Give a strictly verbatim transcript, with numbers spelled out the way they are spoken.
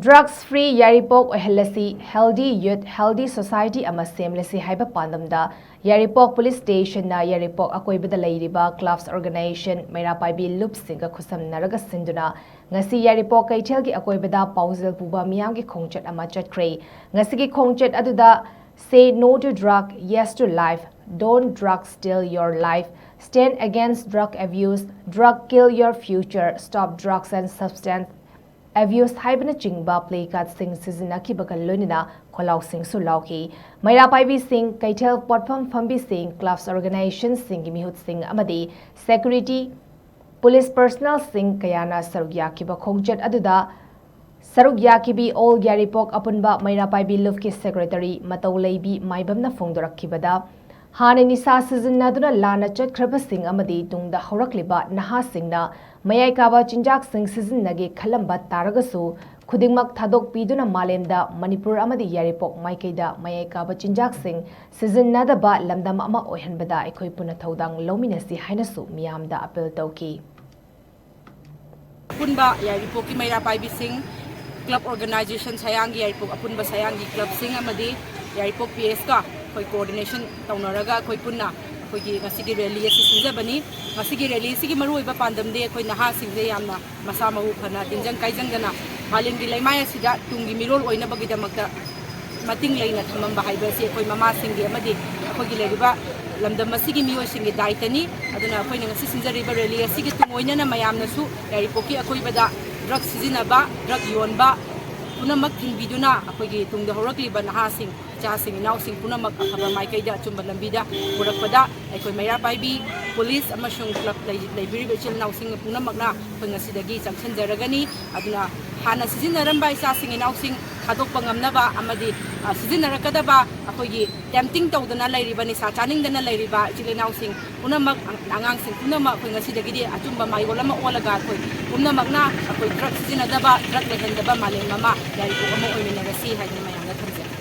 Drugs free ꯌꯥꯏꯔꯤꯄꯣꯛ ꯑꯣꯏꯍꯜꯂꯁꯤ, healthy youth, healthy society ꯑꯃ ꯁꯦꯝꯂꯁꯤ ꯍꯥꯏꯕ ꯄꯥꯟꯗꯝꯗ ꯌꯥꯏꯔꯤꯄꯣꯛ Police Station ꯅ ꯌꯥꯏꯔꯤꯄꯣꯛ ꯑꯀꯣꯏꯕꯗ ꯂꯩꯔꯤꯕ clubs, organization, ꯃꯩꯔꯥ ꯄꯥꯏꯕꯤ ꯂꯨꯞꯁꯤꯡꯒ ꯈꯨꯠꯁꯝꯅꯔꯒ ꯁꯤꯟꯗꯨꯅ ꯉꯁꯤ ꯌꯥꯏꯔꯤꯄꯣꯛ ꯀꯩꯊꯦꯜꯒꯤ ꯑꯀꯣꯏꯕꯗ ꯄꯥꯎꯖꯦꯜ ꯄꯨꯕ ꯃꯤꯌꯥꯝꯒꯤ ꯈꯣꯡꯆꯠ ꯑꯃ ꯆꯠꯈ꯭ꯔꯦ꯫ ꯉꯁꯤꯒꯤ ꯈꯣꯡꯆꯠ ꯑꯗꯨꯗ Say no to drug, yes to life, don't drug steal your life, stand against drug abuse, drug kill your future, stop drugs and substance abuse ꯍꯥꯏꯕꯅꯆꯤꯡꯕ placard ꯁꯤꯡ ꯁꯤꯖꯤꯟꯅꯈꯤꯕꯒ ꯂꯣꯏꯅꯅ ꯈꯣꯜꯂꯥꯎꯁꯤꯡꯁꯨ ꯂꯥꯎꯈꯤ꯫ ꯃꯩꯔꯥ ꯄꯥꯏꯕꯤꯁꯤꯡ, ꯀꯩꯊꯦꯜ ꯄꯣꯠꯐꯝ ꯐꯝꯕꯤꯁꯤꯡ, clubs, organization ꯁꯤꯡꯒꯤ ꯃꯤꯍꯨꯠꯁꯤꯡ ꯑꯃꯗꯤ security, police personnel ꯁꯤꯡ ꯀꯌꯥꯅ ꯁꯔꯨꯛ ꯌꯥꯈꯤꯕ ꯈꯣꯡꯆꯠ ꯑꯗꯨꯗ ꯁꯔꯨꯛ ꯌꯥꯈꯤꯕꯤ All ꯌꯥꯏꯔꯤꯄꯣꯛ ꯑꯄꯨꯟꯕ ꯃꯩꯔꯥ ꯄꯥꯏꯕꯤ ꯂꯨꯞꯀꯤ secretary ꯃꯇꯧ ꯂꯩꯕꯤ ꯃꯥꯏꯕꯝꯅ ꯐꯣꯡꯗꯣꯔꯛꯈꯤꯕꯗ, ꯍꯥꯟꯅ ꯅꯤꯁꯥ ꯁꯤꯖꯤꯟꯅꯗꯨꯅ ꯂꯥꯟꯅ ꯆꯠꯈ꯭ꯔꯕꯁꯤꯡ ꯑꯃꯗꯤ ꯇꯨꯡꯗ ꯍꯧꯔꯛꯂꯤꯕ ꯅꯍꯥꯁꯤꯡꯅ ꯃꯌꯥꯏ ꯀꯥꯕ ꯆꯤꯟꯖꯥꯛꯁꯤꯡ ꯁꯤꯖꯤꯟꯅꯒꯦ ꯈꯜꯂꯝꯕ ꯇꯥꯔꯒꯁꯨ, ꯈꯨꯗꯤꯡꯃꯛ ꯊꯥꯗꯣꯛꯄꯤꯗꯨꯅ ꯃꯥꯂꯦꯝꯗ ꯃꯅꯤꯄꯨꯔ ꯑꯃꯗꯤ ꯌꯥꯏꯔꯤꯄꯣꯛ ꯃꯥꯏꯀꯩꯗ ꯃꯌꯥꯏ ꯀꯥꯕ ꯆꯤꯟꯖꯥꯛꯁꯤꯡ ꯁꯤꯖꯤꯟꯅꯗꯕ ꯂꯝꯗꯝ ꯑꯃ ꯑꯣꯏꯍꯟꯕꯗ ꯑꯩꯈꯣꯏ ꯄꯨꯟꯅ ꯊꯧꯗꯥꯡ ꯂꯧꯃꯤꯟꯅꯁꯤ ꯍꯥꯏꯅꯁꯨ ꯃꯤꯌꯥꯝꯗ appeal ꯇꯧꯈꯤ꯫ ꯑꯄꯨꯟꯕ ꯌꯥꯏꯔꯤꯄꯣꯛꯀꯤ ꯃꯩꯔꯥ ꯄꯥꯏꯕꯤꯁꯤꯡ, club organization ꯁꯌꯥꯡꯒꯤ, ꯌꯥꯏꯔꯤꯄꯣꯛ ꯑꯄꯨꯟꯕ ꯁꯌꯥꯡꯒꯤ club ꯁꯤꯡ ꯑꯃꯗꯤ ꯌꯥꯏꯔꯤꯄꯣꯛ P S ꯀ ꯑꯩꯈꯣꯏ coordination ꯇꯧꯅꯔꯒ ꯑꯩꯈꯣꯏ ꯄꯨꯟꯅ ꯑꯩꯈꯣꯏꯒꯤ ꯉꯁꯤꯒꯤ rally ꯑꯁꯤ ꯁꯤꯟꯖꯕꯅꯤ꯫ ꯉꯁꯤꯒꯤ rally ꯑꯁꯤꯒꯤ ꯃꯔꯨꯑꯣꯏꯕ ꯄꯥꯟꯗꯝꯗꯤ ꯑꯩꯈꯣꯏ ꯅꯍꯥꯁꯤꯡꯁꯦ ꯌꯥꯝꯅ ꯃꯁꯥ ꯃꯎ ꯐꯅ ꯇꯤꯟꯖꯪ ꯀꯥꯏꯖꯪꯗꯅ ꯃꯥꯂꯦꯝꯒꯤ ꯂꯩꯃꯥꯏ ꯑꯁꯤꯗ ꯇꯨꯡꯒꯤ ꯃꯤꯔꯣꯜ ꯑꯣꯏꯅꯕꯒꯤꯗꯃꯛꯇ ꯃꯇꯤꯡ ꯂꯩꯅ ꯊꯝꯃꯝꯕ ꯍꯥꯏꯕ ꯑꯁꯤ ꯑꯩꯈꯣꯏ ꯃꯃꯥꯁꯤꯡꯒꯤ ꯑꯃꯗꯤ ꯑꯩꯈꯣꯏꯒꯤ ꯂꯩꯔꯤꯕ ꯂꯝꯗꯝ ꯑꯁꯤꯒꯤ ꯃꯤꯑꯣꯏꯁꯤꯡꯒꯤ ꯗꯥꯏꯇꯅꯤ꯫ ꯑꯗꯨꯅ ꯑꯩꯈꯣꯏꯅ ꯉꯁꯤ ꯁꯤꯟꯖꯔꯤꯕ rally ꯑꯁꯤꯒꯤ ꯇꯨꯡ ꯑꯣꯏꯅꯅ ꯃꯌꯥꯝꯅꯁꯨ ꯌꯥꯏꯔꯤꯄꯣꯛꯀꯤ ꯑꯀꯣꯏꯕꯗ drug ꯁꯤꯖꯤꯟꯅꯕ, drug ꯌꯣꯟꯕ ꯄꯨꯝꯅꯃꯛ ꯊꯤꯡꯕꯤꯗꯨꯅ ꯑꯩꯈꯣꯏꯒꯤ ꯇꯨꯡꯗ ꯍꯧꯔꯛꯂꯤꯕ ꯅꯍꯥꯁꯤꯡ, ꯏꯆꯥꯁꯤꯡ, ꯏꯅꯥꯎꯁꯤꯡ ꯄꯨꯝꯅꯃꯛ ꯑꯐꯕ ꯃꯥꯏꯀꯩꯗ, ꯑꯆꯨꯝꯕ ꯂꯝꯕꯤꯗ ꯄꯨꯔꯛꯄꯗ ꯑꯩꯈꯣꯏ ꯃꯩꯔꯥ ꯄꯥꯏꯕꯤ police ꯑꯃꯁꯨꯡ club ꯂꯩ-, ꯂꯩꯕꯤꯔꯤꯕ ꯏꯆꯤꯜ ꯏꯅꯥꯎꯁꯤꯡ ꯄꯨꯝꯅꯃꯛꯅ ꯑꯩꯈꯣꯏ ꯉꯁꯤꯗꯒꯤ ꯆꯪꯁꯤꯟꯖꯔꯒꯅꯤ꯫ ꯑꯗꯨꯅ ꯍꯥꯟꯅ ꯁꯤꯖꯤꯟꯅꯔꯝꯕ ꯏꯆꯥꯁꯤꯡ ꯏꯅꯥꯎꯁꯤꯡ ꯊꯥꯗꯣꯛꯄ ꯉꯝꯅꯕ ꯑꯃꯗꯤ, ꯑ, ꯁꯤꯖꯤꯟꯅꯔꯛꯀꯗꯕ ꯑꯩꯈꯣꯏꯒꯤ tempting ꯇꯧꯗꯅ ꯂꯩꯔꯤꯕ, ꯅꯤꯁꯥ ꯆꯥꯅꯤꯡꯗꯅ ꯂꯩꯔꯤꯕ ꯏꯆꯤꯜ ꯏꯅꯥꯎꯁꯤꯡ ꯄꯨꯝꯅꯃꯛ, ꯑꯉꯥꯡꯁꯤꯡ ꯄꯨꯝꯅꯃꯛ ꯑꯩꯈꯣꯏ ꯉꯁꯤꯗꯒꯤꯗꯤ ꯑꯆꯨꯝꯕ ꯃꯥꯏꯑꯣꯟ ꯑꯃ ꯑꯣꯜꯂꯒ ꯑꯩꯈꯣꯏ ꯄꯨꯝꯅꯃꯛꯅ ꯑꯩꯈꯣꯏ drug ꯁꯤꯖꯤꯟꯅꯗꯕ, drug ꯂꯩꯍꯟꯗꯕ ꯃꯥꯂꯦꯝ ꯑꯃ, ꯌꯥꯏꯔꯤꯄꯣꯛ ꯑꯃ ꯑꯣꯏꯃꯤꯟꯅꯔꯁꯤ ꯍꯥꯏꯗꯅ ꯃꯌꯥꯝꯗ ꯊꯝꯖꯒꯦ꯫